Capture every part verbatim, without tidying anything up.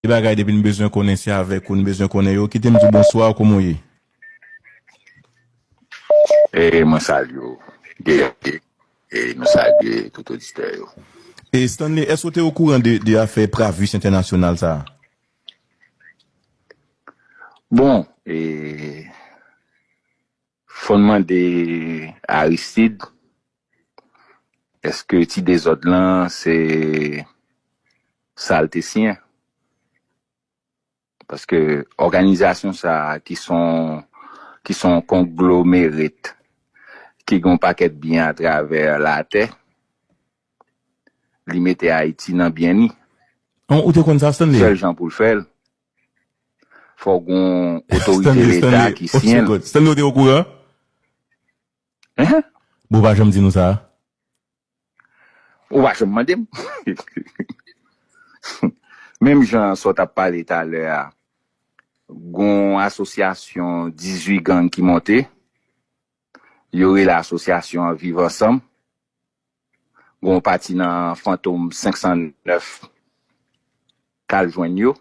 bagay depi n bezwen konnen se avèk ou n bezwen konnen yo. Kite m di w bonswa, kòman w ye? E mwen salye w, Guerrier, e nou salye tout oditè yo. E Stanley, èske w te okouran de, de afè Pravis Entènasyonal sa a? Bon, e fò n mande Aristide, èske ti dezòd lan se sa l te siyen? Paske òganizasyon sa a ki son, ki son konglomerat, ki gen yon pakèt byen atravè latè, li mete Ayiti nan byen ni. An, ou te konn sa, Stanley? Sèl jan pou l fè l, fò gen yon otorite Stanley, Leta Stanley, ki yon siyen l. Segond. Stanley, ou te okouran? Hein? Bon, ou pa janm di nou sa. Ou pa janm mande m. Menm jan sa w t ap pale talè a, gon asosyasyon dizuit gang ki monte. Yo rele asosyasyon an Viv Ansanm. Gon pati nan Fantom senk san nèf k al jwenn yo.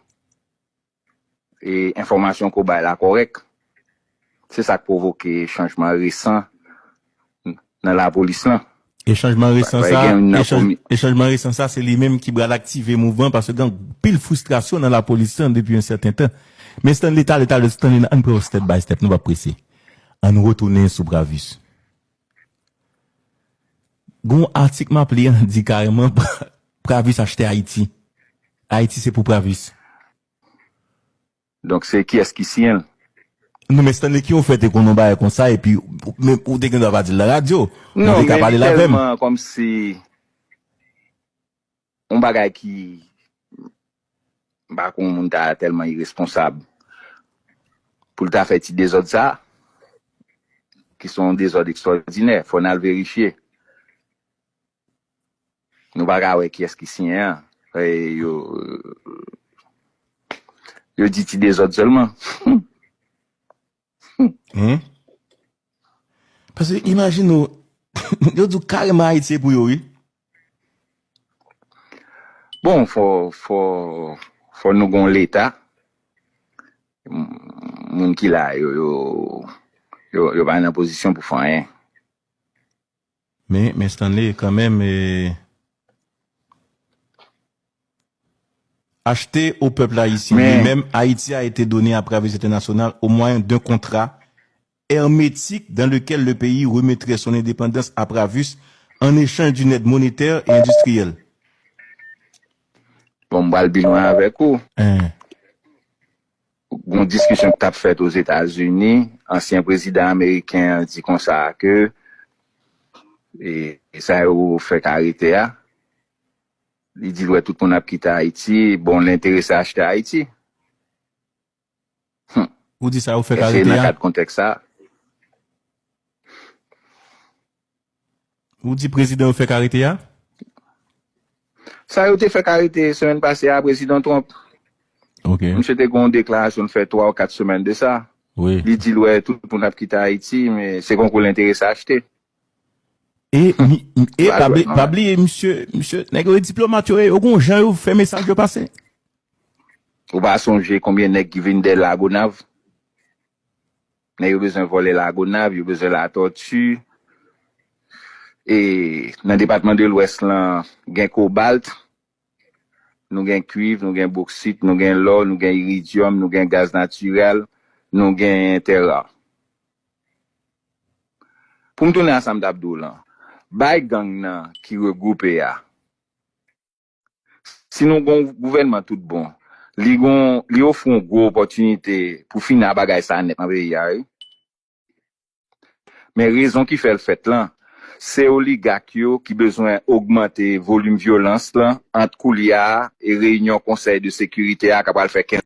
E enfòmasyon ke w bay la kòrèk. Se sa k pwovoke chanjman resan nan lapolis lan. E chanjman resan sa, e chanjman resan sa, se li menm ki pral aktive mouvman, paske gen anpil fristrasyon nan lapolis lan depi yon sèten tan. Men Stanley, talè, talè, Stanley, ann pran step by step, nou p ap prese. Ann retounen sou Pravis. Gon atik m ap li an di kareman Pravis achte Ayiti. Ayiti se pou Pravis. Donk, se kiyès ki siyen l? Non, men Stanley, ki yon fè te konn yon bagay konsa, epi ou, men ou te gen dwa pa di l nan radyo. Ou te ka pale l avè m. Non, men li tèlman kòmsi yon bagay ki, m pa kwè yon moun ta tèlman iresponsab pou l ta fè ti dezòd sa, ki se yon dezòd ekstwòdinè. Fò n al verifye. Nou pa ka wè kiyès ki siyen an. E yo, yo di ti dezòd sèlman. Hein? Paske imajine w, yo di w kareman Ayiti se pou yo, wi. Bon, fò, fò, fò nou gon Leta. M-, moun ki la, yo, yo, yo, yo pa nan pozisyon pou fè anyen. Men, men Stanley, kanmenm, eh, acheté au peuple haïtien lui-même, Haïti a été donné à Pravis International au moyen d'un contrat hermétique dans lequel le pays remettrait son indépendance à Pravis en échange d'une aide monétaire et industrielle. Bon, m pral pi lwen avèk ou. Hein. Gon diskisyon ki t ap fèt Ozetazini, ansyen prezidan ameriken an di konsa ke, e, e sa yo fèk arete a, li di l wè tout moun ap kite Ayiti, bon, l enterese achte Ayiti. Hmm. Ou di sa yo fèk arete a? Èske nan kad kontèks sa a? Ou di prezidan yo fèk arete a? Sa yo te fèk arete semèn pase a, prezidan Trump. Ok. Misye te gen yon deklarasyon l fè twa ou kat semèn de sa. Wi. Li di l wè tout moun ap kite Ayiti, men se konkou l enterese achte. E, mi- e pa bli- pa bliye, misye, misye, nèg yo e diplomat yo ye, yo gon jan yo fè mesaj yo pase. Ou pa sonje konbyen nèg ki vin dèyè Lagonav? Nèg yo bezwen vòlè Lagonav, yo bezwen Latòti. E nan depatman de Lwès lan, gen kobalt, nou gen kwiv, nou gen boksit, nou gen lò, nou gen iridyòm, nou gen gaz natirèl, nou gen tè ra. Pou m tounen a sa m t ap di w lan, bay gang nan ki regwoupe a, si nou gon gouvènman tout bon, li gon, li ofri yon gwo opòtinite pou fini a bagay sa nèt nan peyi a, wi. Men rezon ki fè l fèt lan, se oligak yo ki bezwen ogmante volim vyolans lan ant koulye a e reyinyon Konsèy de Sekirite a k ap pral fè